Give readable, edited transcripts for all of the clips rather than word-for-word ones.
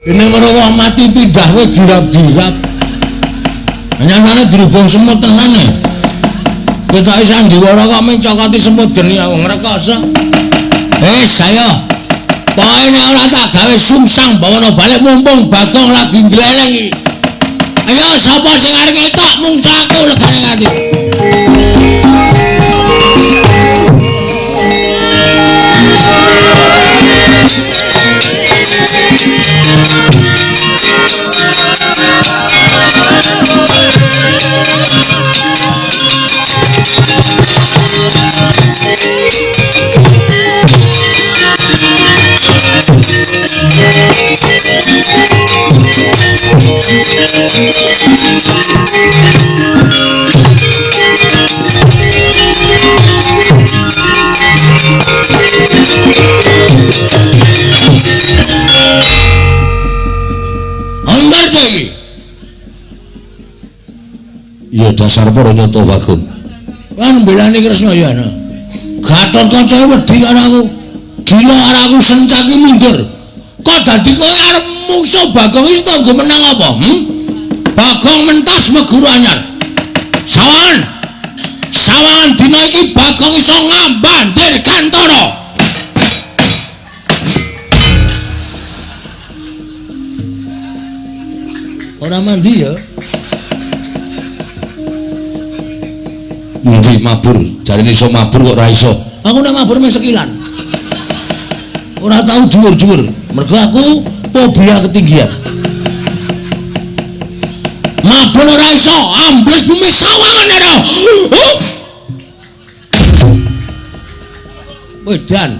Ini weruh wong mati pindah kowe girap-girap. Nyatane dirubung semut tenan e. Ketoke sandiwara kok mung cokoti semut geni aku ngrekoso. Wis ayo. Pokoke nek ora tak gawe sungsang bawana balik mumpung Bagong lagi ngleleng iki. Ayo sapa sing arep ngetok mung aku legane ati. Antarja iki. Ya dasar para nyata Bagong. Lan mbelani Kresna ya ana. Gatotkaca wedi karo aku. Gila karo aku sencaki mundur. Kok dadi kowe arep mungsuh Bagong iki tanggo menang apa? Bagong mentas meguru anyar. Sawangan. Sawangan dina iki Bagong iso ngamban Dirgantara. Ora mandi ya. Endi mabur? Jarene iso mabur kok ora iso. Aku nek mabur mung sekilan. Ora tau dhuwur-dhuwur. Mergo aku fobia ketinggian. Mabur ora iso, ambles bumi sawangan ora. Wedan.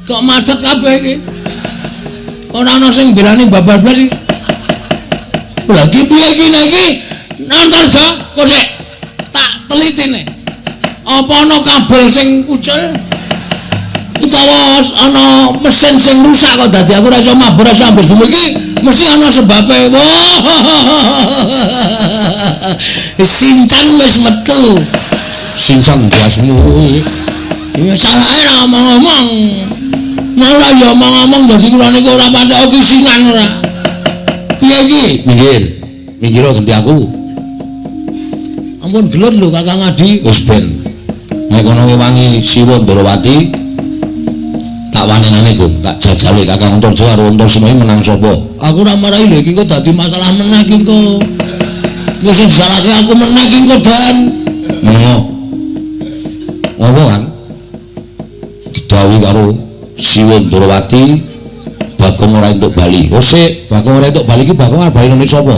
Kok macet kabeh iki? Ora ana sing belani babar blas iki. Lha iki piye iki nek iki? Antarja kok sik tak telitine. Apa ana kabel sing ucul? Utawa ana mesin sing rusak kok dadi aku ora iso mabur ora iso ambles bumi iki mesti ana sebabe. Wah. Sincang wis metu. Sincang ndasmu. Ya salahe ora omong-omong. Nek ora ya omong-omong dadi kula niku ora patek kisinan ora. Piye iki? Minggir. Minggir ganti aku. Ampun gelut lho Kakang Adi. Wis ben. Nek kono ngewangi Siwa Ndorowati tak wanenane Gong, tak jajale Kakang Antarja karo Antasena menang sapa? Aku ora marahi lho iki kok dadi masalah meneh iki kok. Iki sing disalahke aku meneh iki kok Dan. Menengo. Ngopo kan? Didhawuhi karo Siwa Ndorowati Bagong ora entuk bali. Oh sik, Bagong ora entuk bali iki Bagong arep bali nang sapa?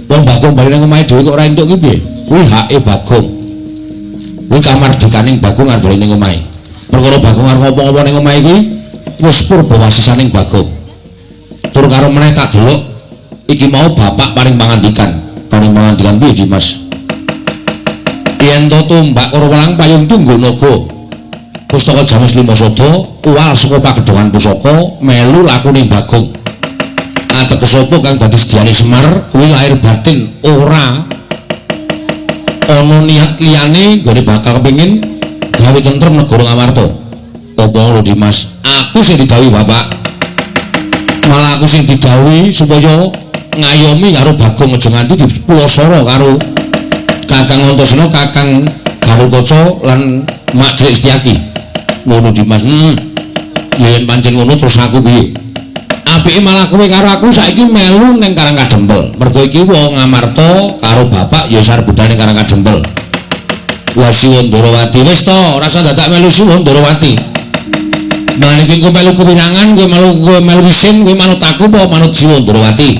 Wong Bagong bali nang omahe dhewe kok ora entuk iki piye? Kuwi hake Bagong. Kuwi kamardikaning Bagong arep bali ning omahe. Perkara Bagong arep ngopo-ngopo ning omahe iki wis purba wasisaning Bagong. Tur karo meneh tak delok iki mau bapak paring pangandikan. Paring pangandikan piye Dimas? Yen to tumbak karo welang payung tunggul naga. Pustaka Jamus Lima Sada uwal saka pagedhongan pusaka melu lakune Bagong. Ateges apa kang dadi sediane Semar kuwi lahir batin ora ana niat liyane nggone bakal kepengin gawe tentrem negara Ngamarta. Apa ngono Dimas? Aku sing didhawuhi bapak. Malah aku sing didhawuhi supaya ngayomi karo Bagong aja nganti dipulosara karo Kakang Antasena, Kakang Garukaca lan Mak Cilik Setyaki. Ngono Dimas. Ya yen pancen ngono terus aku piye? Apike malah kowe karo aku saiki melu ning Karang Kadempel. Mergo iki wong Ngamarta karo bapak ya arep budal ning Karang Kadempel. Lah Siwa Ndorowati wis to, ora usah dadak melu Siwa Ndorowati. Nah iki kowe melu kewirangan, kowe melu isin, kowe manut aku apa manut Siwa Ndorowati?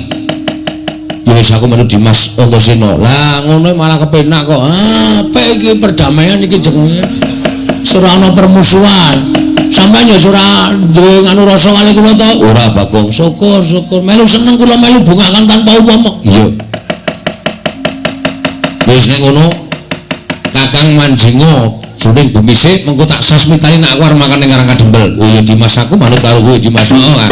Ya wis aku melu Dimas Antasena. Lah ngono malah kepenak kok. Ah, apik iki perdamaian iki jenenge. Ora ana permusuhan. Sampeyan ya ora duwe nganu rasa kali kula to? Ora Bagong. Syukur, syukur. Melu seneng kula melu bungakan tanpa upama. Iya. Wis nek ngono Kakang manjinga jroning bumi sik mengko tak sasmitani nek aku arep makan ning Karang Kadempel. Oh iya Dimas aku manut karo kowe Dimas. Oh.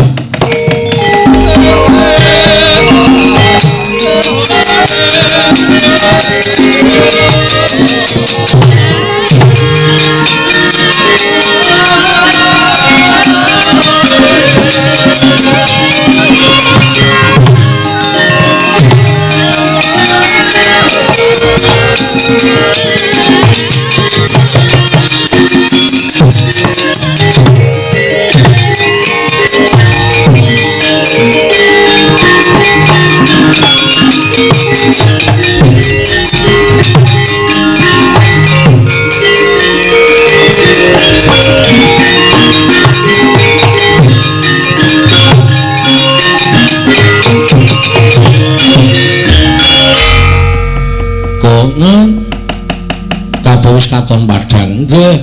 Kakang. Nggih.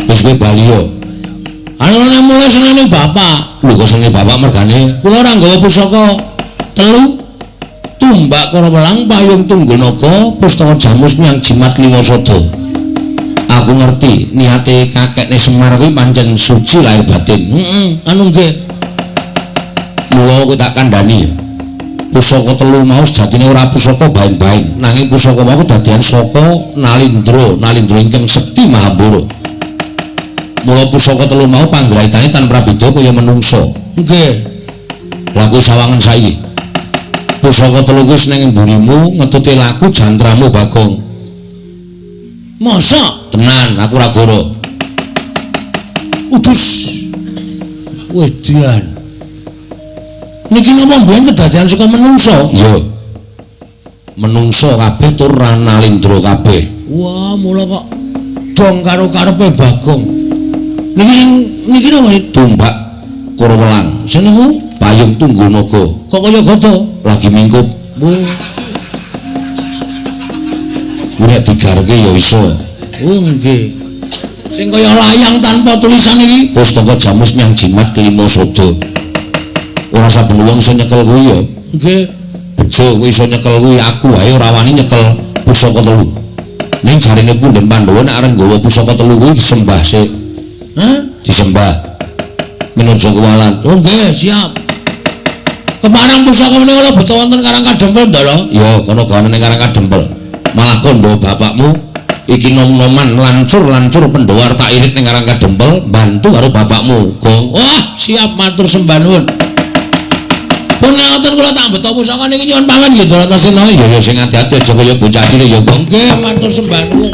Wis kowe bali yo. Anu nek mulih senene bapak. Lho kok senene bapak mergane kula ora nggawa pusaka telu. Tumbak Karawelang, Payung Tunggul Naga, Pustaka Jamus Miang Jimat Lima Sada. Aku ngerti niate kakekne Semar kuwi pancen suci lahir batin. Heeh, anu nggih. Mula kowe tak kandhani. Pusaka telu mau sejatine ora pusaka baen-baen, nanging pusaka mau kedadian saka Nalindra, Nalindra ingkang sekti Mahambara. Mula pusaka telu mau panggraitane tanpa beda kaya menungsa. Nggih. Lah kowe sawangen saiki. Pusaka telu kuwi ning mburimu ngetuti laku jantramu Bagong. Masa? Tenan, aku ora goro. Udus. Wedian. Niki napa mbiyen kedadian saka menungsa? Iya. Menungsa kabeh tur Nalindra kabeh. Wah, mula kok dong karo karepe Bagong. Niki sing niki napa tumbak Karawelang. Sing niku Payung Tunggul Naga. Kok kaya gada? Lagi mingkup. Oh. Nek digarke ya iso. Oh nggih. Sing kaya layang tanpa tulisan iki Pustaka Jamus Miang Jimat Kelima Sada. Ora saben wong iso nyekel kuwi ya. Nggih. Bejo kowe iso nyekel kuwi, aku wae ora wani nyekel pusaka telu. Ning jarene punden Pandhawa nek arep nggawa pusaka telu kuwi disembah sik. Hah? Disembah. Menuju kewalan. Oh nggih, siap. Keparang pusaka menika lho beto wonten Karang Kadempel, Ndara. Ya, kono gawane ning Karang Kadempel. Malah kandha bapakmu iki nom-noman lancur-lancur Pandhawa tak irit ning Karang Kadempel, bantu karo bapakmu. Gong. Wah, siap matur sembah nuwun. Pun ngoten kula tak beto pusaka niki nyuwun pamit nggih Bratasena. Ya ya sing ati-ati aja kaya bocah cilik ya, Gong. Nggih, matur sembah nuwun.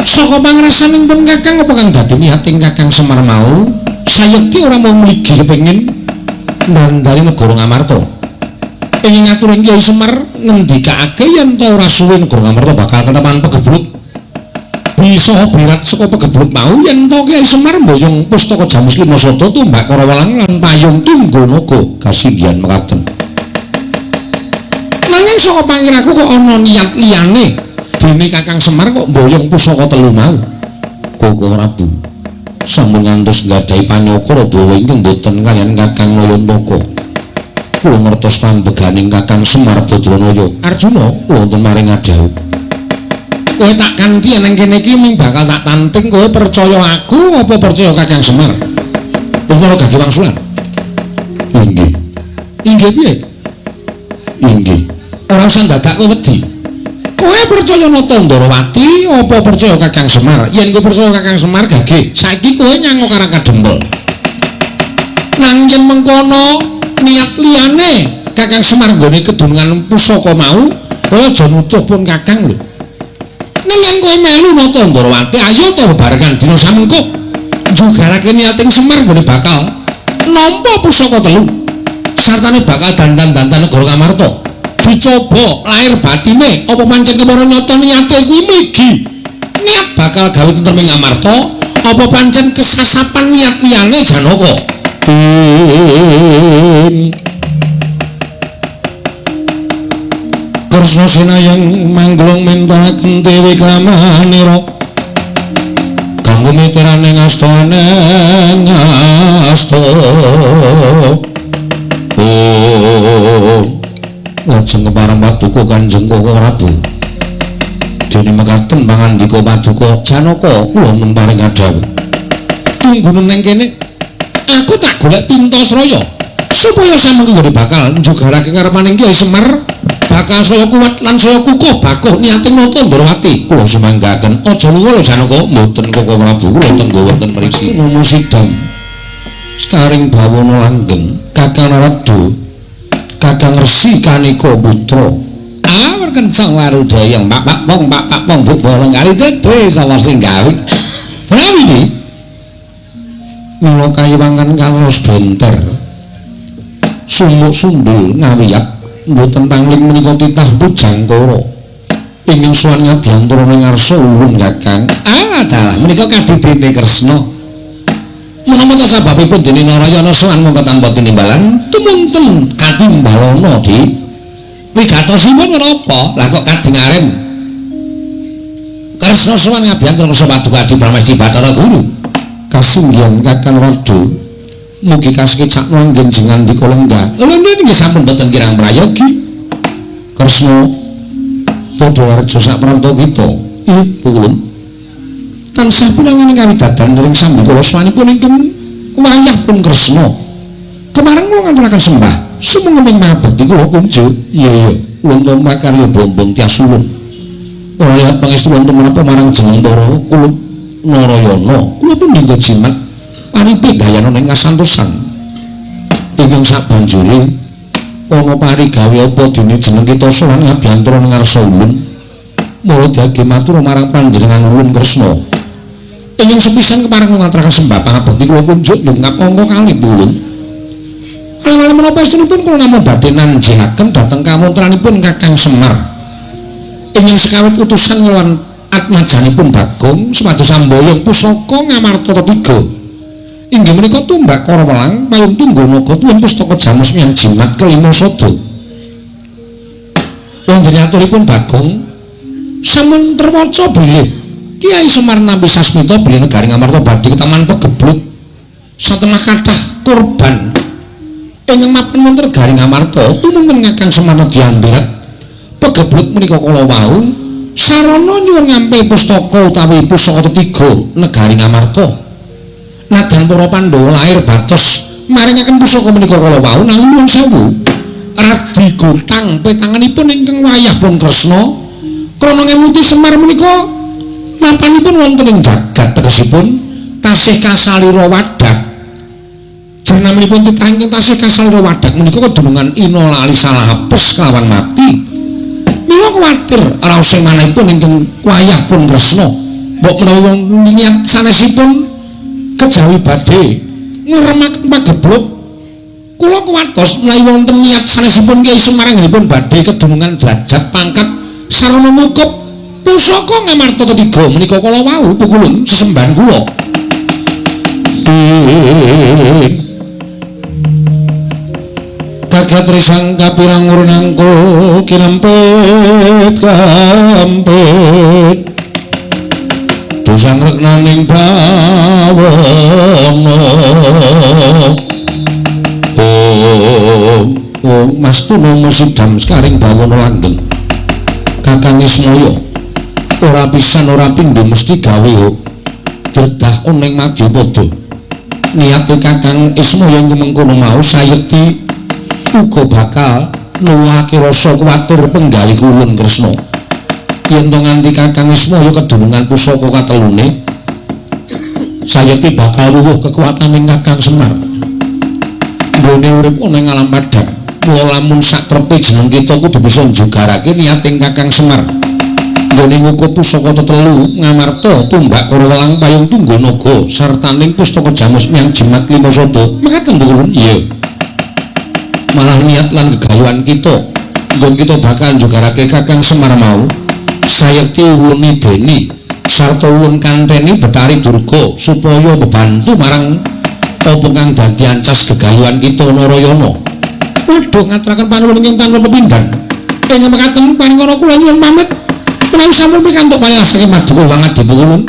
Saka pangrasaning pun Kakang apa kang dadi niating Kakang Semar mau? Sayekti ora mung mligi kepengin ndandani negara Ngamarta. Ing ngaturing Kyai Semar ngendikake yen ta ora suwe negara Ngamarta bakal ketepan pegebluk. Bisa berat saka pegebluk mau yen ta Kyai Semar mboyong Pustaka Jamus Lima Sada Tumbak Karawelang lan Payung Tunggul Naga kasinggihan mekaten. Nanging saka pangiraku kok ana niat liyane dene Kakang Semar kok mboyong pusaka telu mau. Koko Prabu sampun ngantos nggadahi panyokara bawa ingkang boten kaliyan Kakang Nayantaka. Kula ngertos pambeganing Kakang Semar Badranaya. Arjuna, kula wonten maring adhawuh. Kowe tak kanthi nang kene iki ming bakal tak tanting, kowe percaya aku apa percaya Kakang Semar? Terus malah gage wangsulan. Inggih. Inggih piye? Inggih. Ora usah dadak kowe wedi. Kowe percaya Nata Ndorowati apa percaya Kakang Semar? Yen kowe percaya Kakang Semar gage, saiki kowe nyang Karang Kadempel. Nang yen mengkono niat liyane Kakang Semar nggone kedunungan pusaka mau, kowe aja nutuh pun Kakang lho. Ning yen kowe melu Nata Ndorowati, ayo ta bebarengan dina samengko njugarake niating Semar nggone bakal nampa pusaka telu. Sartane bakal dandan-dandan negara Ngamarta. Dicoba lahir batine apa pancen kepara nyata niate kuwi mligi niat bakal gawe tentrem ing Ngamarta apa pancen kesasapan niat liyane Janaka. Kresna sinayang mangglung mentaken dewi kamanira kanggo mitrane ngastane ngasta. Oh, lajeng kepareng paduka Kanjeng Koko Prabu. Dene mekaten pangandika paduka Janaka kula men paring adhawuh. Tunggunen nang kene. Aku tak golek Pintasraya supaya samengko nggone bakal njugarake karepaning Kyai Semar bakal saya kuat lan saya kukuh bakuh niate nata Ndorowati. Kula sumanggaken. Aja lunga lho Janaka. Mboten Koko Prabu, kula tenggo wonten mriki. Ngono sidam. Sekaring bawana langgeng Kakang Narada Kakang Resi Kaneka Putra. Ah, kencang warudaya pak pak pong pak pak pong bu bolong kali cedhe sapa sing gawe. Prawi iki. Mila kayiwangan kalos benter. Sumuk sundul ngawiyat mboten pangling menika titah Pujangkara. Ingkang sowan ngabiyantara ing ngarsa ulun Kakang. Ah, dalah menika kadidene Kresna. Menapa ta sababipun dene Narayana sowan mongko tanpa tinimbalan tumunten katimbalana di wigatosipun menapa? Lah kok kadingaren Kresna sowan ngabiyantara Kresna Paduka Adi Pramesti Bathara Guru. Kasinggihan Kakang Rada. Mugi kasekecakno anggen jenengan dika lenggah. Lho nggih sampun boten kirang prayogi. Kresna padha reja sak pranta kita. Ih, pulun. Tansah pinangan kawidadan ring sambikala swanipun ingkang wayah pun Kresna. Kemareng kula ngaturaken sembah sumenging mabekti kula kunjuk. Iya iya, ulun tumrap karya bombong tias ulun. Ora lihat pangestu wonten menapa marang jeneng para kula Narayana. Kula pun dinggo jimat paripe dayana ing kasantosan. Ingkang sabanjure ana parigawe apa dene jeneng kita sowan ngabiyantara ngarsa ulun. Mula dage matur marang panjenengan ulun Kresna. Ingkang sepisan kepareng ngaturaken sembah pangabekti kula kunjuk ndongkap angka kalih ulun. Awal menapa estunipun kula namung badhe nanjihaken dhateng kamontranipun Kakang Semar. Ingkang sekawit utusan nglawan atmajanipun Bagong supados samboyong pusaka Ngamarta Tiga. Inggih menika tumbak Karawelang payung tunggal naga tuwin pustaka jamus miyang jimat kelima sada. Wonten aturipun Bagong sampun terwaca bilih Kiai Semar nampi sasmita bilih negari Ngamarta badhe ketaman pegebluk satemah kathah korban. Ingkang mapan wonten negari Ngamarta tumungkun Kakang Semar nedya pegebluk menika kala wau sarana nyuwun ngampil pustaka utawi pusaka tiga negari Ngamarta. Najan para Pandhawa lair batos maringaken pusaka menika kala wau nanging nyuwun sewu radi gotang petanganipun ingkang wayah pun Kresna krana ngemuti Semar menika mapanipun wonten ing jagat tegesipun tasih kasalira wadak. Jenenganipun titah ingkang tasih kasalira wadak menika kedunungan ina lali salah hapus kelawan mati. Mila kuwatir raos manahipun ingkang wayah pun Kresna mbok menawi wong niat sanesipun kejawi badhe ngremaken pagebluk kula kuwatos menawi wonten niat sanesipun Kyai Semar anggenipun badhe kedunungan derajat pangkat sarana mukup pusaka Ngamarta Tiga menika kala wau pukulun sesembahan kula. Kagat risang kapirang ngurnangku kinampit kampit dosang reknaning bawana. Oh, oh Mas Tuna musidam sekaring bawana langgeng. Kakang Ismaya ora pisan ora pindho mesti gawe dredah oning madyapada. Niate Kakang Ismaya mengkono mau sayekti uga bakal nuwuhake rasa kuwatir penggalih ulun Kresna. Yen to nganti Kakang Ismaya kedunungan pusaka katelune, sayekti bakal wuwuh kekuatane Kakang Semar. Nggone urip ana ing alam padhang, mula lamun sakrepe jeneng kita kudu bisa njugarake niating Kakang Semar. Nggone ngukup pusaka tetelu Ngamarta tumbak Karawelang payung tunggal naga sartaning pustaka jamus miyang jimat lima sada. Mekaten ulun? Iya. Malah niat lan gegayuhan kita nggon kita bakal njugarake Kakang Semar mau sayekti ulun nideni sarta ulun kanteni Betari Durga supaya bebantu marang apa kang dadi ancas gegayuhan kita Narayana. Waduh ngaturaken panuwun ingkang tanpa pepindhan. Ing mekaten paringana kula nyuwun pamit menawi sampun pikantuk paring saking Paduka Wang Adipukulun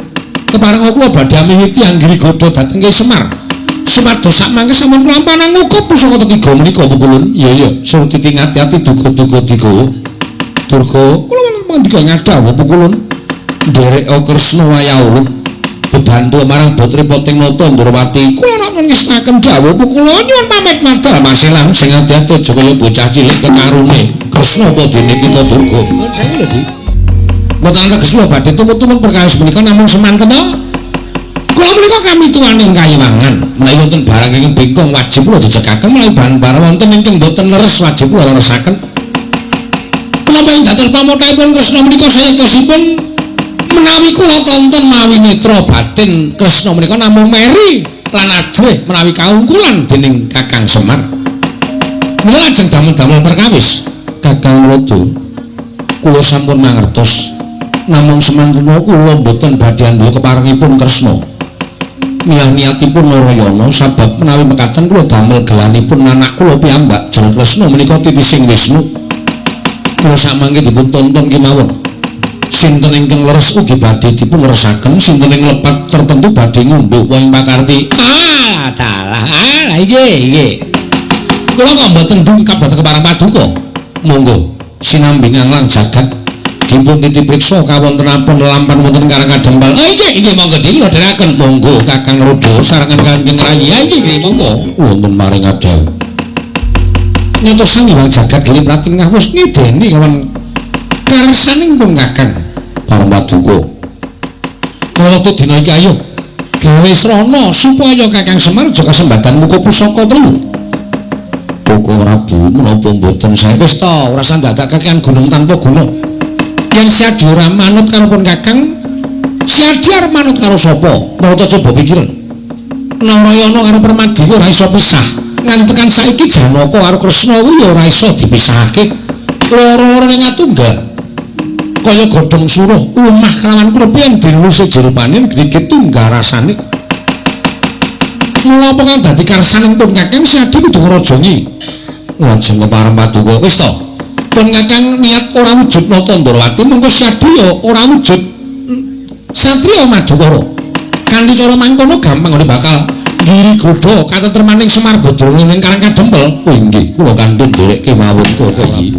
kepareng kula badhe amiwiti anggiri godha dhateng Kyai Semar. Supados sak mangke sampun kelampanan ngukup pusaka tiga menika pukulun. Iya iya, surtiti ngati-ati duga-duga digawa. Durga, kula wonten pangandika ngadhawuh pukulun. Ndereka Kresna wayah ulun bebantu marang putri Poting Nata Ndrawati. Kula ora ngestokaken dawuh pukulun nyuwun pamit madal masilan sing ati-ati aja kaya bocah cilik kekarone. Kresna apa dene kita Durga. Nuwun sewu lho, Dik. Mboten teges kula badhe tumut-tumut perkawis menika namung semanten. Kula menika kami tuaning kayiwangan. Menawi wonten barang ingkang bengkong wajib kula jejekaken, menawi barang wonten ingkang boten leres wajib kula leresaken. Menapa ing dados pamothahipun Kresna menika sayektosipun menawi kula tonton mawi netra batin Kresna menika namung meri lan ajrih menawi kaungkulan dening Kakang Semar. Mila lajeng damel-damel perkawis Kakang Rada. Kula sampun mangertos namung semantuna kula boten badhe andhuwa keparengipun Kresna. Milah niatipun Narayana sabab menawi mekaten kula damel gelanipun anak kula piyambak Jero Kresna menika titising Wisnu. Kula samangke dipun tonton kemawon. Sinten ingkang leres ugi badhe dipun leresaken, sinten ing lepat tertentu badhe ngundhuh wong pakarti. Ah, dalah. Ah, nggih, nggih. Kula kok mboten dungkap dhateng kepareng paduka. Monggo sinambi nganglang jagat dipun titipriksa kawontenapun lelampan wonten Karang Kadempel. Ah, nggih, nggih monggo dipun dherekaken. Monggo Kakang Rudha sarengan Kanjeng Rayi. Ah, nggih, nggih monggo. Wonten maring adhawuh. Nyata Sang Hyang Jagat Giri Pratingah wis ngideni kawan karsaning pun Kakang Parang Paduka. Kala dina iki ayo gawe srana supaya Kakang Semar aja kasembatan muka pusaka telu. Koko Prabu menapa mboten sae wis ta ora usah dadak kakean gunung tanpa guna. Yen Siadi ora manut karo pun Kakang, Siadi arep manut karo sapa? Marata coba pikiran. Narayana karo Permadi ora iso pisah. Nganti tekan saiki Janaka karo Kresna kuwi ya ora iso dipisahake. Loro-lorone ngatunggal. Kaya godhong suruh lumah kelawan krepian diluluse jerupane grigit tunggal rasane. Mula apa kang dadi karsaning pun Kakang Siadi kudu ngrajangi. Lajeng kepareng paduka wis to. Pun Kakang niat ora wujud nata Ndrawati mengko Siadi ya ora wujud satriya Madukara. Kanthi cara mangkono gampang ngene bakal ngiri godha katentremaning Semar Badrana ning Karang Kadempel. Oh inggih, kula kantun nderek kemawon kok iki.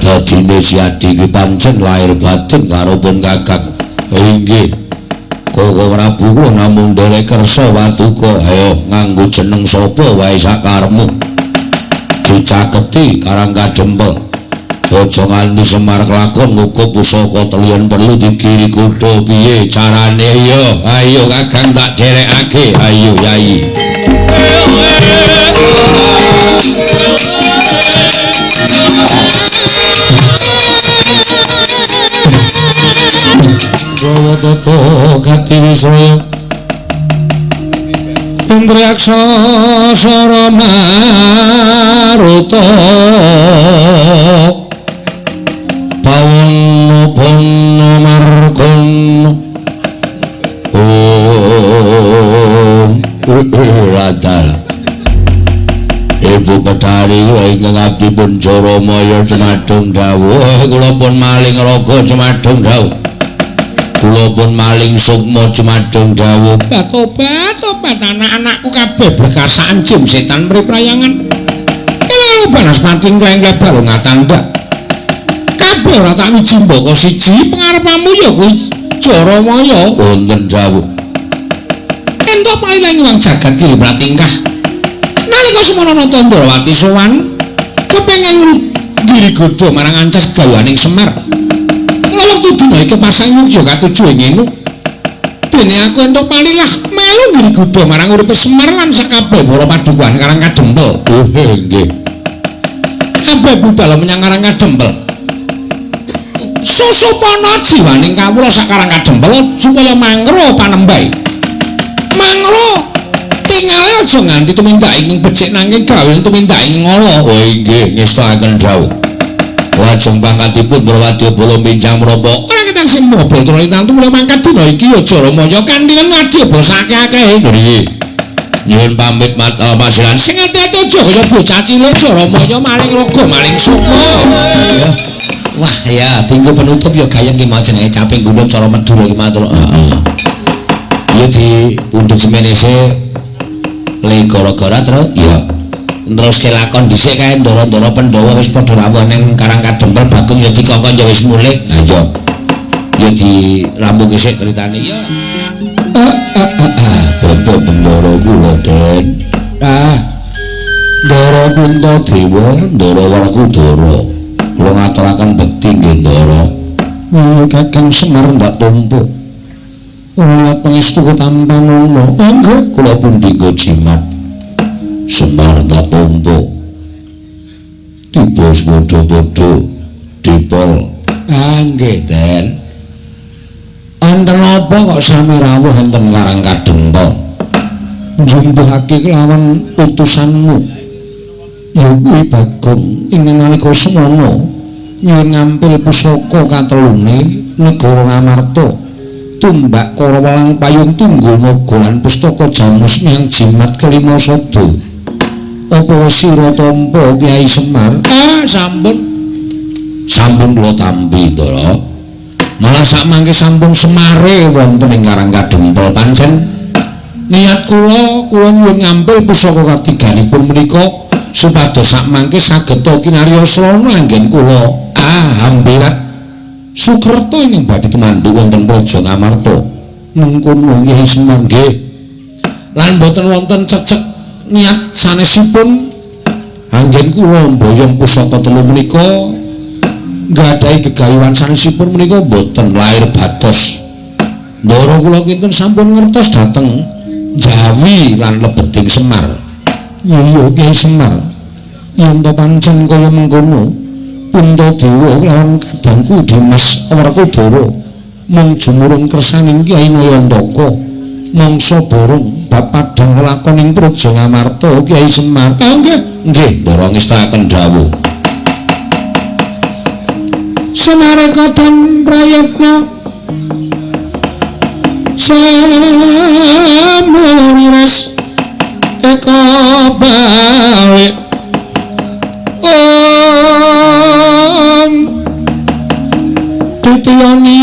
Dadine Siadi ki pancen lahir batin karo pun Kakang. Oh inggih. Koko Prabu kula namung nderek kersa paduka. Ayo nganggo jeneng sapa wae sakarepmu. Dicaketi Karang Kadempel. Aja nganti Semar kelakon ngukup pusaka telu yen perlu dikiri godha piye carane ya. Ayo Kakang tak derekake. Ayo Yai. Jawa tata gati wisaya Indraksa sara maruta Pawono bono margono. Om radal. Ibu Betari kula ingkang abdi pun Jaramaya jemadung dawuh. Kula pun maling raga jemadung dawuh. Kula pun maling sukma jemadung dawuh. Tobat tobat anak-anakku kabeh berkasaan jim setan mriprayangan. Lalu banaspati nglenggleh balung ngatandhak. Kabeh ora tak wiji mbaka siji pengarepamu ya kuwi Jaramaya. Wonten dawuh. Entuk paliling wang jagat kiri pratingkah. Nalika semono nata Ndrawati sowan kepengin ngiri godha marang ancas gawaning Semar. Mula wektu dina iki pasang yogya katuju ing ngene. Dene aku entuk palilah melu ngiri godha marang uripe Semar lan sakabeh para padukuhan Karang Kadempel. Oh nggih. Kabeh budal menyang Karang Kadempel. Susupana jiwaning kawula sak Karang Kadempel supaya mangro panembahe. Mangro tingale aja nganti tumindak ing becik nanging gawe tumindak ing ngala. Oh inggih ngestakaken dawuh. Lajeng pangkatipun Prawadyabala minjang menapa ora ketan sing mobil trolitan tumula mangkat dina iki ya Jaramaya kanthi wadyabala sakeh-akehe. Nggih. Nyuwun pamit masiran sing ati-ati aja kaya bocah cilik Jaramaya maling raga maling sukma. Wah ya, tinggu penutup ya gayeng ki mau jenenge caping gunung cara Madura ki matur. Heeh. Ya di pundhut semene se le gara-gara terus ya. Teruske lakon dhisik kae ndara-ndara Pandhawa wis padha rawuh ning Karang Kadempel Bagong ya dikongkon ya wis mulih. Ha iya. Ya dirampung sik critane ya. Bapak Bendara kula Den. Ah. Ndara Puntadewa, Ndara Werkudara. Kula ngaturaken bekti nggih Ndara. Kakang Semar ndak tampa. Ora pangestu tanpa ngono. Nggih, kula pundi nggo jimat. Semar ndak tampa. Tiba padha-padha dipol. Ah nggih, Den. Enten apa kok sami rawuh enten Karang Kadempel? Njumpuhake kelawan utusanmu. Ya kuwi Bagong ing nalika semana nyuwun ngampil pusaka katelune negara Ngamarta. Tumbak Kara welang payung tunggal naga lan pustaka jamus miang jimat kelima sada. Apa wis sira tampa Kyai Semar? Ah, sampun. Sampun kula tampi, Ndara. Malah sakmangke sampun semare wonten ing Karang Kadempel pancen niat kula, kula nyuwun ngampil pusaka katiganipun menika supados sakmangke saged kinarya srana anggen kula hambirat Sukerta ing badhe tumanduk wonten Praja Ngamarta. Mengkono Kyai Semar nggih. Lan boten wonten cecek niat sanesipun anggen kula mboyong pusaka telu menika nggadahi gegayuhan sanesipun menika boten lair batos. Ndara kula kinten sampun ngertos dhateng Jawi lan lebeting Semar. Iya Kyai Semar. Yen to pancen kaya mengkono, Puntadewa lawan kadangku Dimas Werkudara mung jumurung kersaning Kyai Nayantaka mangsa borong bab padhang lakon ing Praja Ngamarta Kyai Semar. Nggih, nggih, ndara ngestakaken dawuh. Semareka dan prayitna samurires eka balik om titiyani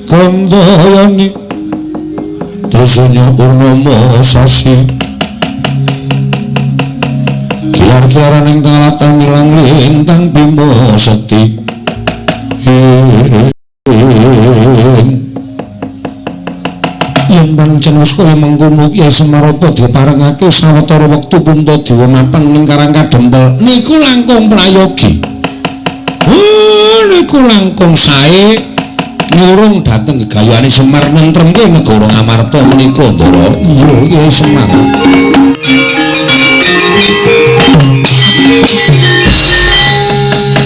gandayani tresanya purnama sasi kilar-kilaran ing talatan ilang lintang bima sekti. Yen pancen wis kaya mengkono Kyai Semar apa diparengake sawetara wektu Puntadewa mapan ning Karang Kadempel niku langkung prayogi. Niku langkung sae nyurung dhateng gegayuhane Semar nentremke negara Ngamarta menika Ndara. Iya Kyai Semar.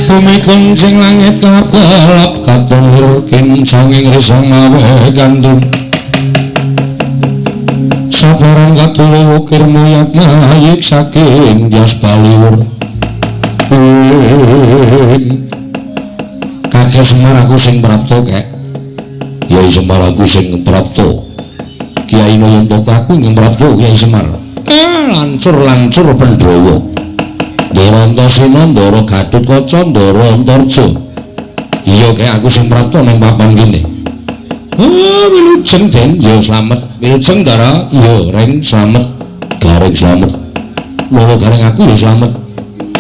Bumi kuncing langit kelap-kelap katon lir kincang ing risa mawe gandum sabaran kadule wukir mayat mayik saking jas baliwur. Kakek Semar aku sing prapta kek. Kyai Semar aku sing prapta. Kyai Nayantaka aku ing prapta Kyai Semar. Lancur-lancur Pandhawa. Ndara Antasena, Ndara Gatotkaca, Ndara Antarja. Iya kek aku sing prapta ning papan kene. Wilujeng Den, ya slamet. Wilujeng Ndara, ya Reng slamet. Gareng slamet. Loro gareng aku ya slamet.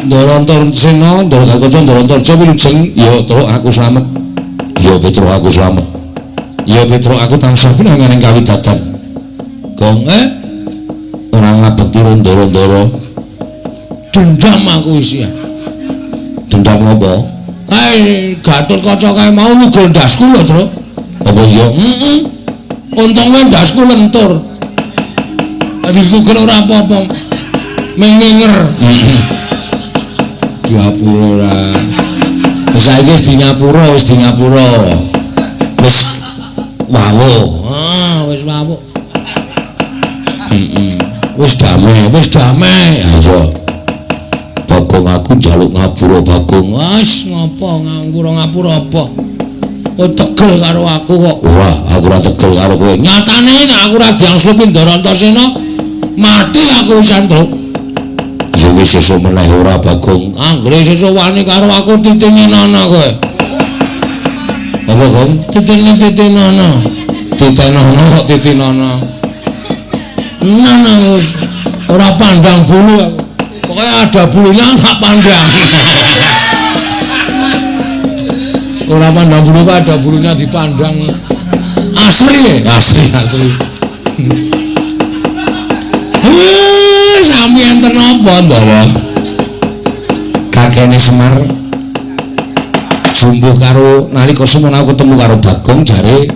Ndara Antasena, Ndara Gatotkaca, Ndara Antarja wilujeng, ya Truk aku slamet. Ya Petruk aku slamet. Ya Petruk aku tansah pinangan ing kawidadan. Gong ora ngabekti ndara-ndara. Dendam aku isi. Dendam apa? Kae Gatotkaca kae mau nyugul ndasku lho, Truk. Apa iya? Heeh. Untung wae ndasku lentur. Adi sugel ora apa-apa. Menginger. Diapura ora. Wis saiki wis di ngapura, wis di ngapura. Wis wawuh. Ah, wis wawuh. Heeh. Wis damai, wis damai. Ayo. Bagong aku njaluk ngapura Bagong. Wis ngopo ngapura apa? Kowe tegel karo aku kok. Ora, aku ora tegel karo kowe. Nyatane nek aku ora diangslupi Ndara Antasena, mati aku wisan, Truk. Ya wis sesuk meneh ora Bagong. Anggere sesuk wani karo aku titenono kowe. Apa, Gong? Titenono. Titenono kok titenono. Nah, ora pandang bulu aku. Pokoknya ada bulunya tak pandang. Ora pandang bulu kok ada bulunya dipandang. Asli, asli, asli. Sami enten apa, Ndara? Kakene Semar jumbuh karo nalika semono aku ketemu karo Bagong jare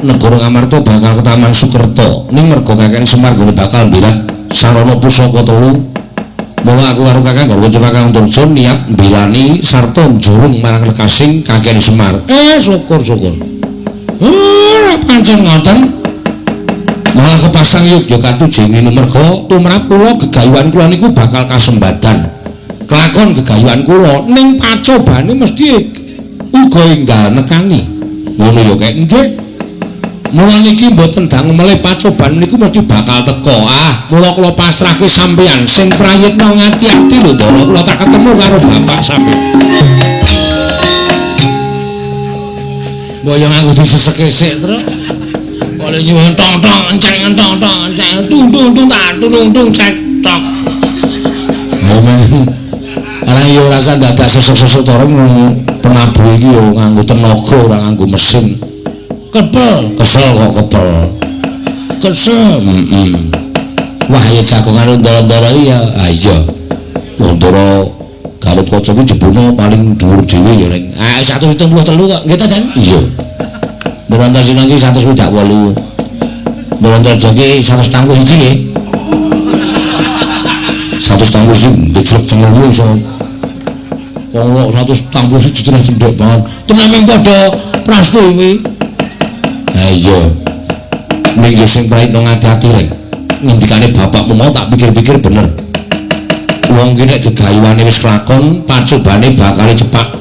negara Ngamarta bakal ketaman Sukerta. Ning merga kakene Semar nggone bakal mbirat sarana pusaka telu. Mula aku karo kakang karo kanca kakang Antarja niat mbilani sarta njurung marang lekasing kakene Semar. Syukur-syukur. Ora pancen ngoten. Malah kepasang yogya katujeng merga tumrap kula gegayuhan kula niku bakal kasembadan. Kelakon gegayuhan kula ning pacobane mesti uga enggal nekani. Ngono ya kek nggih. Mula niki mboten dangu melih pacoban niku mesti bakal teka. Ah, mula kula pasrahke sampeyan sing prayitna ngati-ati lho Ndara, kula tak ketemu karo bapak sampeyan. Mbok yo nganggo diseseke sik, Truk. Oleh nyuwun tong tong enceng tong tong enceng tung tung tung tak tung tung cek tok. Ayo men. Arang yo rasa dadak sesuk-sesuk torong penabuh iki yo nganggo tenaga ora nganggo mesin. Kepel, kesel kok kepel. Kesel, heeh. Wah ya jagongan ndara-ndara iya. Ah iya. Ndara Gatot Kaca ki jebune paling dhuwur dhewe ya, Reng. Ah 173 kok. Nggih ta, Jan? Iya. Ndara iki 168. Ndara ki 171 nggih. 171 ndejlek jenengmu iso. Wong 171 tenan cendhek banget. Tenan mung padha prasto kuwi. Ha iya. Ning yo sing prayitna ngati-ati, Reng. Ngendikane bapakmu mau tak pikir-pikir bener. Wong ki nek gegayuhane wis kelakon, pacobane bakal cepak.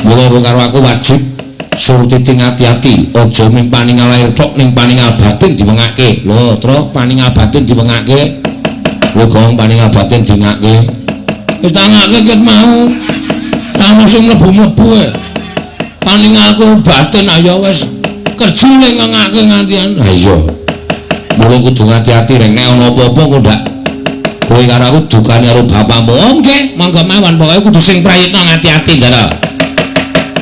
Mula karo aku wajib surtiti ngati-ati, aja mung paningal lahir tok ning paningal batin diwengake. Lho, Truk, paningal batin diwengake. Lho, Gong, paningal batin dingake. Wis tak ngake ket mau. Ra ono sing mlebu-mlebu e. Paningalku batin ayo wis kerjule ngengake ngantian. Ha iya. Mula kudu ngati-ati, Reng, nek ana apa-apa engko ndak kowe karo aku dukane karo bapakmu. Oh nggih, monggo mawon, pokoke kudu sing prayitna ngati-ati, Ndara.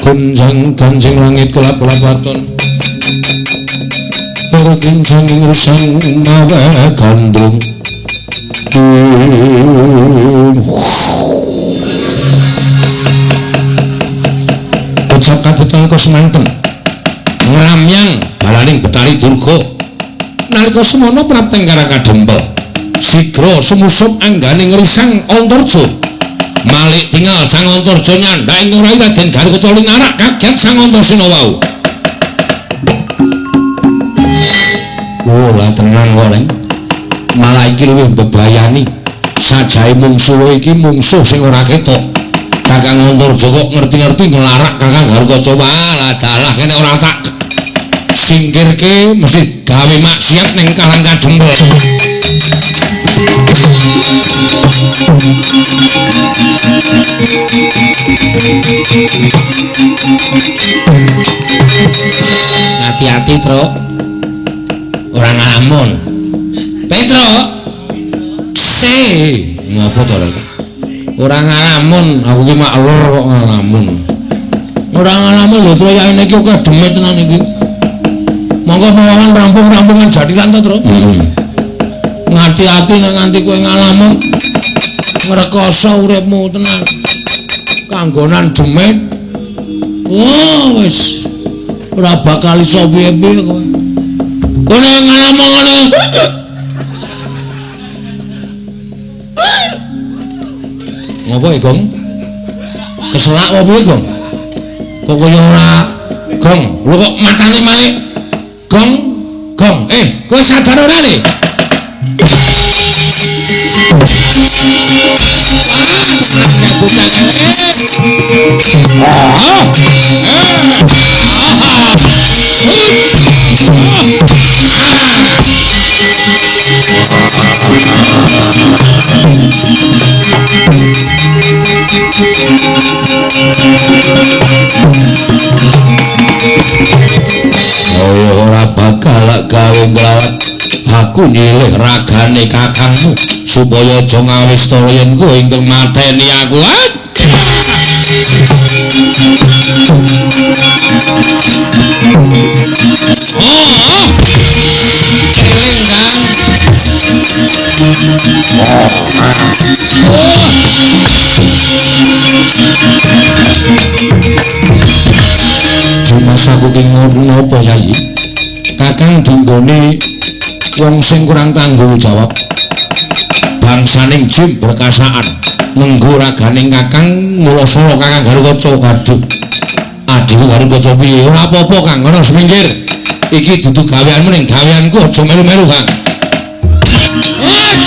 Gonjang ganjing langit kelap-kelap waton. Ora kincang ngresang mawe gandrung. Ucap kabetal semanten. Ngramyang balaning Betari Durga. Nalika semono prapteng Karang Kadempel. Sigra sumusup anggane ngrisang Antarja. Malik tinggal Sang Antarja nyandak ing rai Raden Garuda linarak kaget Sang Antasena wau. Oh, lah tenan kok, Reng. Malah iki luwih mbebayani. Sajahe mungsuh iki mungsuh sing ora ketok. Kakang Antarja kok ngerti-ngerti nglarak Kakang Garuda. Walah dalah kene ora tak singkirke mesti gawe maksiat ning Karang Kadempel. Hati-hati, Truk. Ora ngalamun. Petro. Se, ngopo to, Rek? Ora ngalamun, aku ki mak lur kok ngalamun. Ora ngalamun lho, Truk, ya iki kok demit tenan iki. Monggo mawon rampung-rampungan jathilan to, Truk. Heeh. Ngati-ati nek nganti kowe ngalamun ngrekoso uripmu tenan. Kanggonan demit. Wah, wis ora bakal iso piye-piye kowe. Kowe nek ngalamun ngene. Ngopo iki, Gong? Keselak apa piye, Gong? Kok kaya ora Gong, lho kok matane malik. Gong, Gong. Kowe sadar ora le? Kaya ora bakal gawe nglawat. Aku nyilih ragane kakangmu supaya aja ngawistara yen kowe ingkang mateni aku. Oh, eling Kang. Oh. Dimas aku ki ngono apa Yai? Kakang dinggone wong sing kurang tanggung jawab. Bangsaning jim berkasaan ngenggo raganing kakang mulasara Kakang Garukaca. Aduh, adhiku Garukaca piye? Ora apa-apa Kang, ngono semingkir. Iki dudu gaweanmu ning gaweanku aja melu-melu Kang. Wes.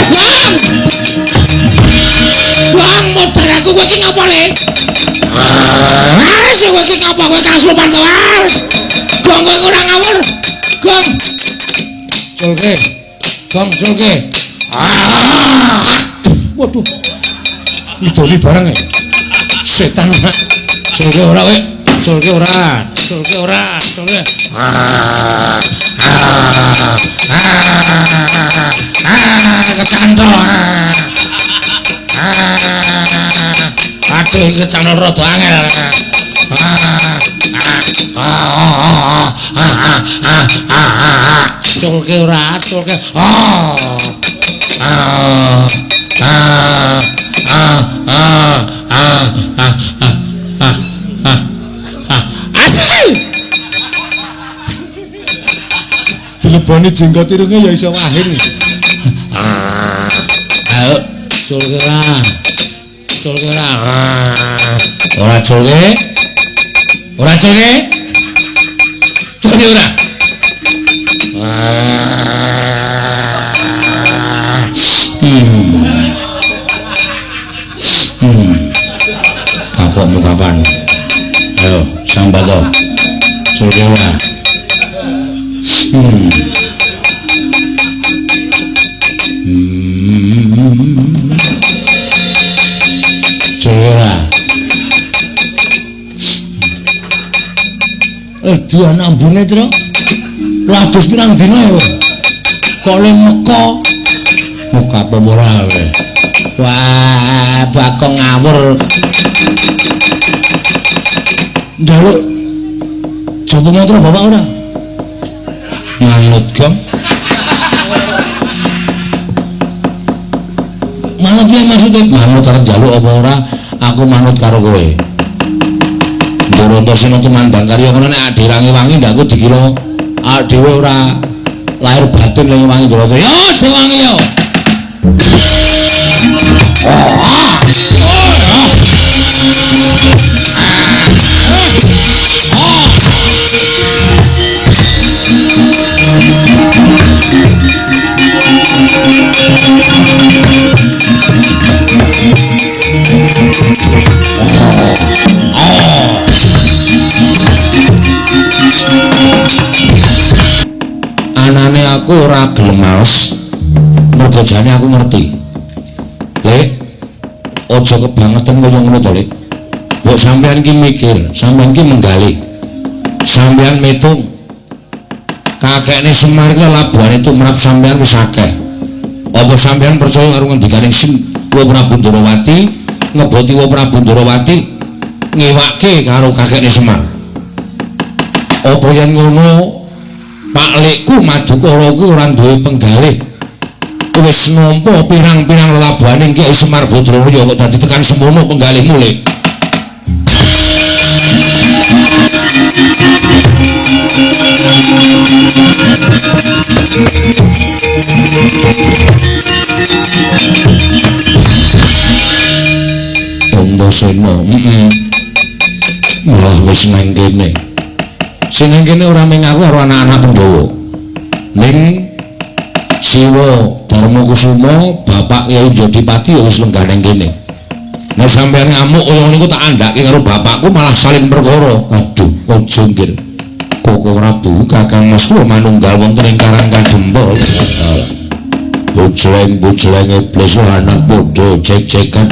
Bang! Bang, modar aku kowe iki ngapa le? Wes, kowe iki ngapa kowe kasurupan to, wes. Gong kowe ora ngawur. Gong. Culke. Gong culke. Waduh. Idoli bareng e. Setan ora. Culke ora kowe. Culke ora. Culke ora. Culke. Ah. Ah. Ah. Ah, kecantol. Ah. Aduh, iki kecantol rada angel. Ah. Ah. Ah. Ah. Ah. Ah. Culke ora, culke. Ah. Ah. Ah. Ah. Ah. Ah. Ah. Ah. Ah. Ah. Asal. Dileboni jenggot irunge ya iso wahir. Ah. Ayo, culke ora. Culke ora. Ora culke. Ora culke. Culke ora. Kapokmu kapan? Ayo, sambato. Culke ora. Culke ora. Dian ambune, Tru. Ladus pirang dina ya? Kok le meka? Muka apa ora kowe? Wah, bakong ngawur. Njaluk jaba mantra bapak ora? Manut, Gong. Manut piye maksude? Manut arep njaluk apa ora? Aku manut karo kowe. Ndoro Antasena tumandang karya kono nek adirange wangi ndak aku dikira awake dhewe ora lahir batin ning wangi Ndoro. Ya dewangi yo. Anane aku ora gelem males. Mergo jane aku ngerti. Lek, aja kebangetan kaya ngono to, Lek. Mbok sampean ki mikir, sampean ki menggalih. Sampean mitung. Kakekne Semar ki labuhane tumrap sampean wis akeh. Apa sampean percaya karo ngendikane Wa Prabu Ndorowati, ngeboti Wa Prabu Ndorowati ngiwake karo kakekne Semar. Apa yen ngono Pak Lekku Madukara kuwi ora duwe penggalih. Wis nampa pirang-pirang lelabuhane Kyai Semar Badraya kok dadi tekan semono penggalihmu, Lek. Antasena, heeh. Malah wis nang kene. Sing nang kene ora mung aku karo anak-anak Pandhawa. Ning Siwa Darma Kusuma, bapak Kyai Jodipati ya wis lenggah nang kene. Nek sampeyan ngamuk kaya ngene iku tak andhake karo bapakku malah salin perkara. Aduh, aja nggir. Koko Prabu, Kakang Mas kula manunggal wonten ing Karang Kadempel. Bujleng-bujleng iblis anak padha jek-jekan.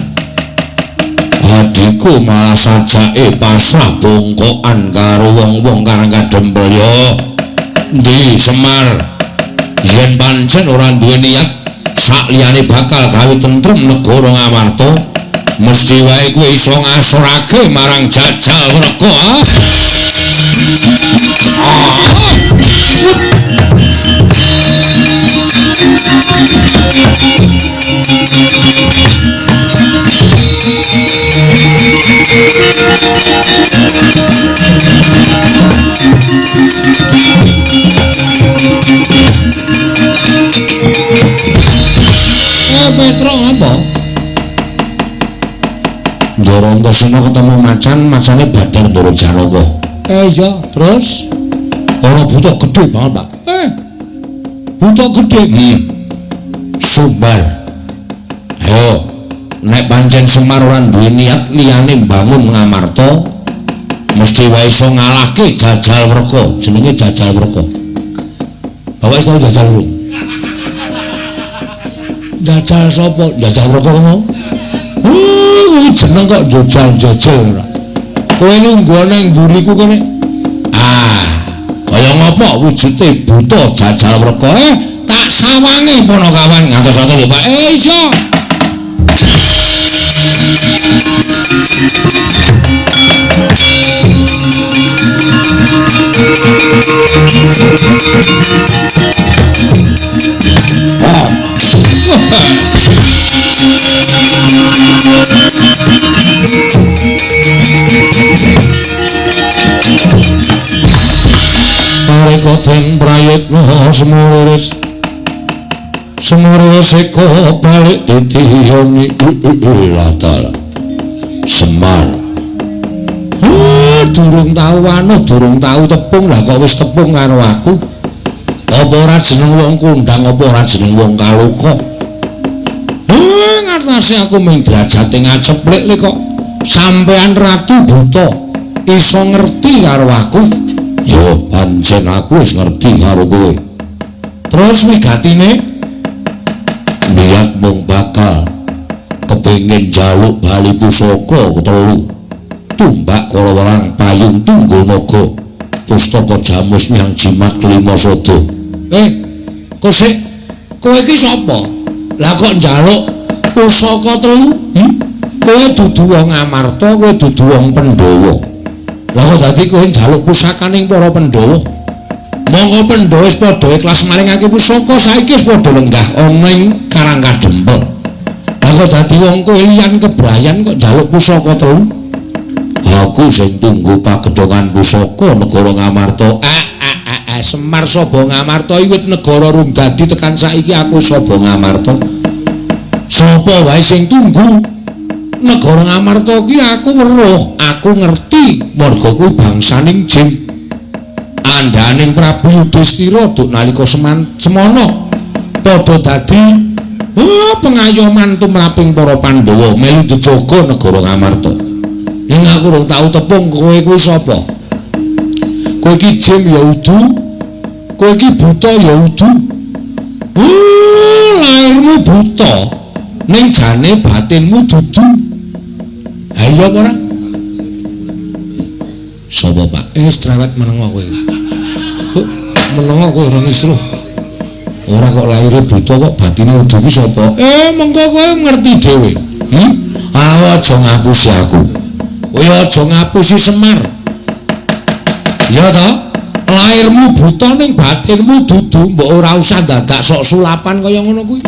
Adikku malah sajake pasrah bongkokan karo wong-wong Karang Kadempel ya. Endi Semar? Yen pancen ora duwe niat sak liyane bakal gawe tentrem negara Ngamarta, mesti wae kowe iso ngasorake marang Jajal Wreka. Petro apa? Ndoro Antasena ketemu macan, macane Badar Ndoro Janaka. Iya, terus ana buta gedhe banget, Pak. Buta gedhe. Sumbar. Ayo, nek pancen Semar ora duwe niat liyane mbangun Ngamarta, mesti wae iso ngalahke Jajal Wreka, jenenge Jajal Wreka. Bapak wis tau jajal urung? Njajal sapa? Njajal Wreka mau. Kuwi jeneng kok njajal-njajal ora. Kowe nunggu nang mburiku kene. Ah, kaya ngapa wujude buta Jajal Wreka? Tak sawange Panakawan ngantos-antos lho Pak. Iso. Nalika den prayitna semuriris semuriris eko balik titiyoni latala Semar. Durung tau anuh, durung tau tepung, lah kok wis tepung karo aku. Apa ora jeneng wong kondang, apa ora jeneng wong kaloka? Ngatasi aku ming derajate ngaceplik le kok sampean ratu buta iso ngerti karo aku. Ya pancen aku wis ngerti karo kowe. Terus wigatine niat mung bakal kepengin njaluk bali pusaka telu. Tumbak kala welang payung tunggul naga pustaka jamus nyang jimat kelima sada. Kok sik kowe iki sapa? Lah kok njaluk pusaka telu? Kowe dudu wong Amarta, kowe dudu wong Pandhawa. Lah kok dadi kowe njaluk pusakaning para Pandhawa? Monggo Pandhawa wis padha ikhlas maringake pusaka, saiki wis padha lenggah ana ing Karang Kadempel. Lah kok dadi wong kowe liyan kebrayan kok njaluk pusaka telu? Aku sing tunggu pagedhongan pusaka negara Ngamarta. Semar Saba Ngamarta wiwit negara rung dadi tekan saiki aku Saba Ngamarta. Sapa wae sing tunggu negara Ngamarta ki aku weruh, aku ngerti marga kuwi bangsaning jin. Andhaning Prabu Yudhistira duk nalika semana padha dadi pengayoman tumraping para Pandhawa melu jejaga negara Ngamarta. Ning aku rung tau tepung kowe kuwi sapa? Kowe iki jin ya udu, kowe iki buta ya udu. Lairmu buta, ning jane batinmu dudu. Ha iya apa ora? Sapa Pak? Strewet menengo kowe. Menengo kowe ora ngisruh. Ora kok laire buta kok batine udu ki sapa? Mengko kowe ngerti dhewe. Aja ngapusi aku. Kowe aja ngapusi Semar. Ya ta? Lairmu buta ning batinmu dudu, mbok ora usah dadak sok sulapan kaya ngono kuwi.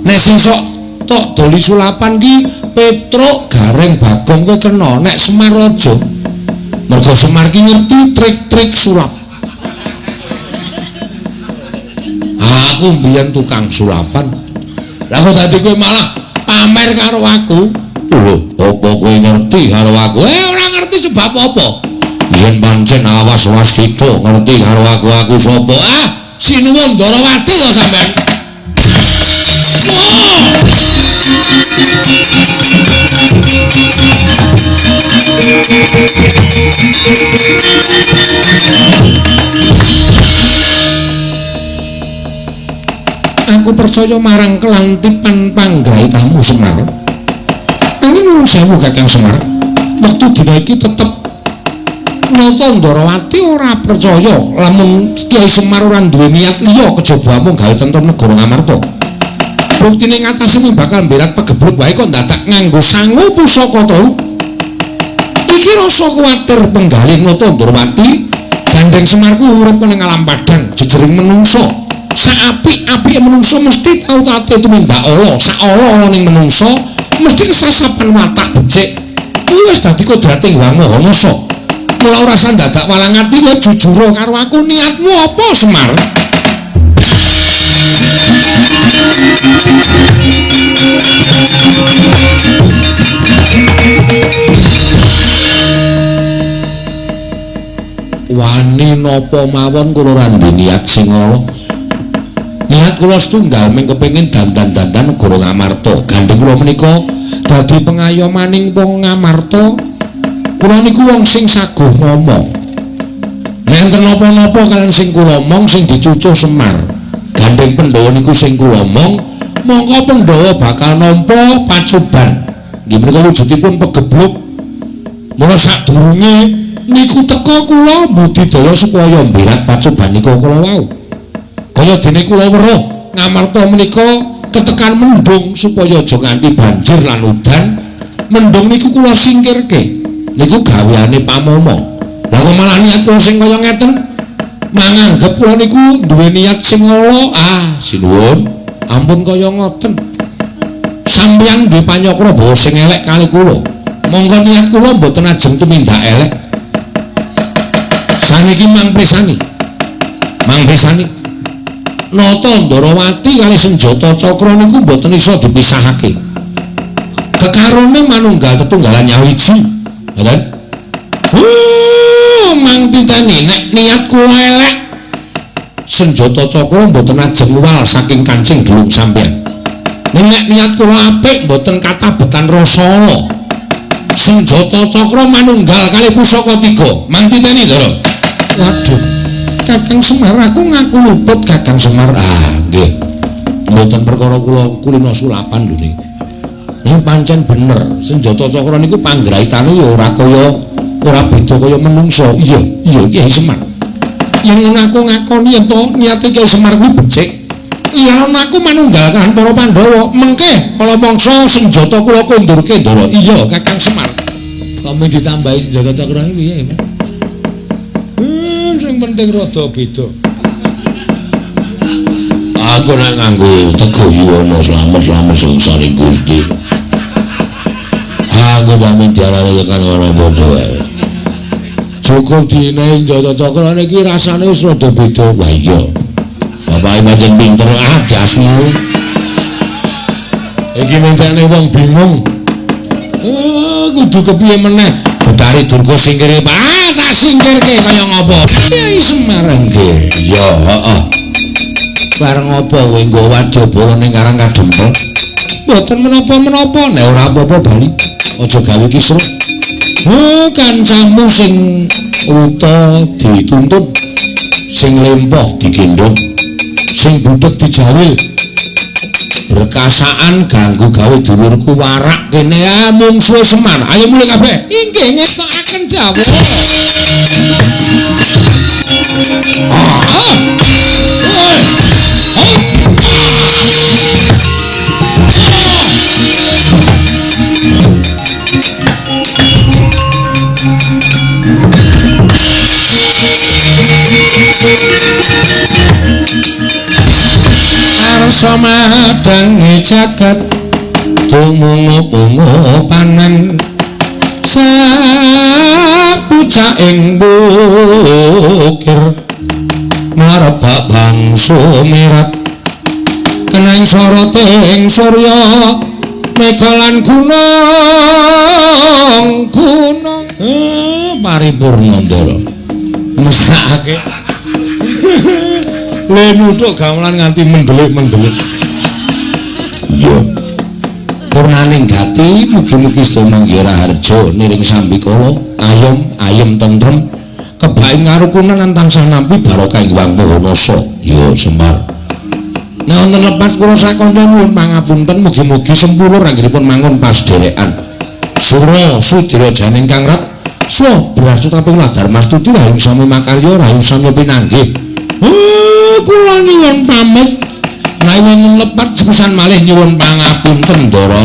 Nek sing sok tok doli sulapan ki Petruk, Gareng, Bagong kowe kena, nek Semar aja. Mergo Semar ki ngerti trik-trik sulap. Aku mbiyen tukang sulapan. Lah kok dadi kowe malah pamer karo aku? Lho, apa kowe ngerti karo aku? Ora ngerti sebab apa? Yen pancen awas-was kita ngerti karo aku, aku sapa? Sinuwun Ndarawati to sampean. Aku percaya marang kelantipan panggraitamu Semar. Nanging nuwun sewu Kakang Semar, wektu dina iki tetep Nata Ndarawati ora percaya lamun Kyai Semar ora duwe niat liya kejaba amung gawe tentrem negara Ngamarta. Buktine ngatasé mung bakal mberat pegebluk wae kok dadak nganggo sangu pusaka telu. Iki rasa kuwatir penggalih Nata Ndarawati gandeng Semar kuwi urip ning alam padhang jejering menungsa. Saapik-apike menungsa mesti tau tate tumindak ala, sak ala ning menungsa mesti kesasapan watak becik. Kuwi wis dadi kodrating Hyang Maha Nasa. Mula ora usah dadak walang ati kowe jujur karo aku, niatmu apa Semar? Wani napa mawon kula ora ndek niat sing ala. Niat kula setunggal mung kepengin dandan-dandan negara Ngamarta. Gandeng kula menika dadi pengayomaning wong Ngamarta. Kula niku wong sing saguh ngomong. Nek enten napa-napa kaliyan sing kula omong sing dicucuh Semar. Gandeng Pandhawa niku sing kula omong Mongko Pandhawa bakal nampa pacoban. Nggih menika wujudipun pegebluk. Mula sadurunge niku teka kula mbudidaya supaya mberat pacoban nika kula wau. Kaya dene kula weruh ngamarta menika ketekan mendung supaya aja nganti banjir lan udan. Mendung niku kula singkirke. Niku gaweane pamomo. Lah kok malah niat kula sing kaya ngeten? Manganggep kula niku duwe niat sing ala. Ah, sinuwun. Ampun kaya ngoten. Sampeyan duwe panyakra bawa sing elek kali kula. Monggo niat kula mboten ajeng tumindak elek. Saniki mang prisani. Mang prisani. Nata Ndarawati kali senjata cakra niku mboten iso dipisahake. Kekarone manunggal tetunggalan nyawiji. Ngoten. Mang titeni nek niat kula elek, senjata cakra mboten ajeng wal saking kancing gelung sampeyan. Nek niat kula apik mboten katabetan rasa ala. Senjata cakra manunggal kali pusaka tiga. Mang titeni, Ndara. Waduh. Kakang Semar, aku ngaku luput Kakang Semar. Ah, nggih. Mboten perkara kula kulino sulapan lho niki. Ning pancen bener, senjata cakra niku panggraitane ya ora kaya ora beda kaya menungso. Iya, iya Kyai Semar. Yen ngono aku ngakoni yen to niate Kyai Semar kuwi becik. Yen aku manunggal kan para Pandhawa, mengke kala mangsa senjata kula kondurke, Ndara. Iya, Kakang Semar. Kok mung ditambahi senjata cakra iki piye, Mas? Sing penting rada beda. Aku nek nganggo Teguh Yuwana slamet-slamet sing Gusti. Aku damen diarani tekan ora padha wae. Cukup dinehi senjata cakra niki rasane wis rada beda. Wah iya. Bapake pancen pinter ah dasmu. Iki mencane wong bingung. Kudu kepiye meneh? Betari Durga singkire, ah tak singkirke kaya ngopo? Kyai Semar nggih. Iya, heeh. Bareng apa kowe nggawa wadyabala ning Karang Kadempel? Mboten menapa-menapa, nek ora apa-apa bali. Aja gawe kisruh. Oh, kancamu sing wuta dituntun, sing lempoh digendhong, sing budheg dijawil. Berkasaan ganggu gawe dulurku warak kene ah mungsuhe Semar. Ayo mulih kabeh. Inggih ngestokaken dawuh. Ah. Arsa madangi jagat tumungu-mungu panen sapucaking bukir marebak bangsu mirat keneng soroting surya mega lan gunung gunung. Paripurna Ndara mesakake le nuthuk gamelan nganti mendelik-mendelik. Iya. Purnaning gati mugi-mugi sedaya manggih raharja niring sambikala ayom ayem tentrem kebaing ngarukunan lan tansah nampi barokah ing Hyang Maha Nasa. Ya Semar. Nek wonten lepat kula sakanca nyuwun pangapunten mugi-mugi sempurna anggenipun mangun pasderekan. Sura sudira janing kang rat swa brasutaping Dharmastuti rahayu sami makarya rahayu sami pinanggih. Kula nyuwun pamit. Nek wonten lepat sepisan malih nyuwun pangapunten, Ndara.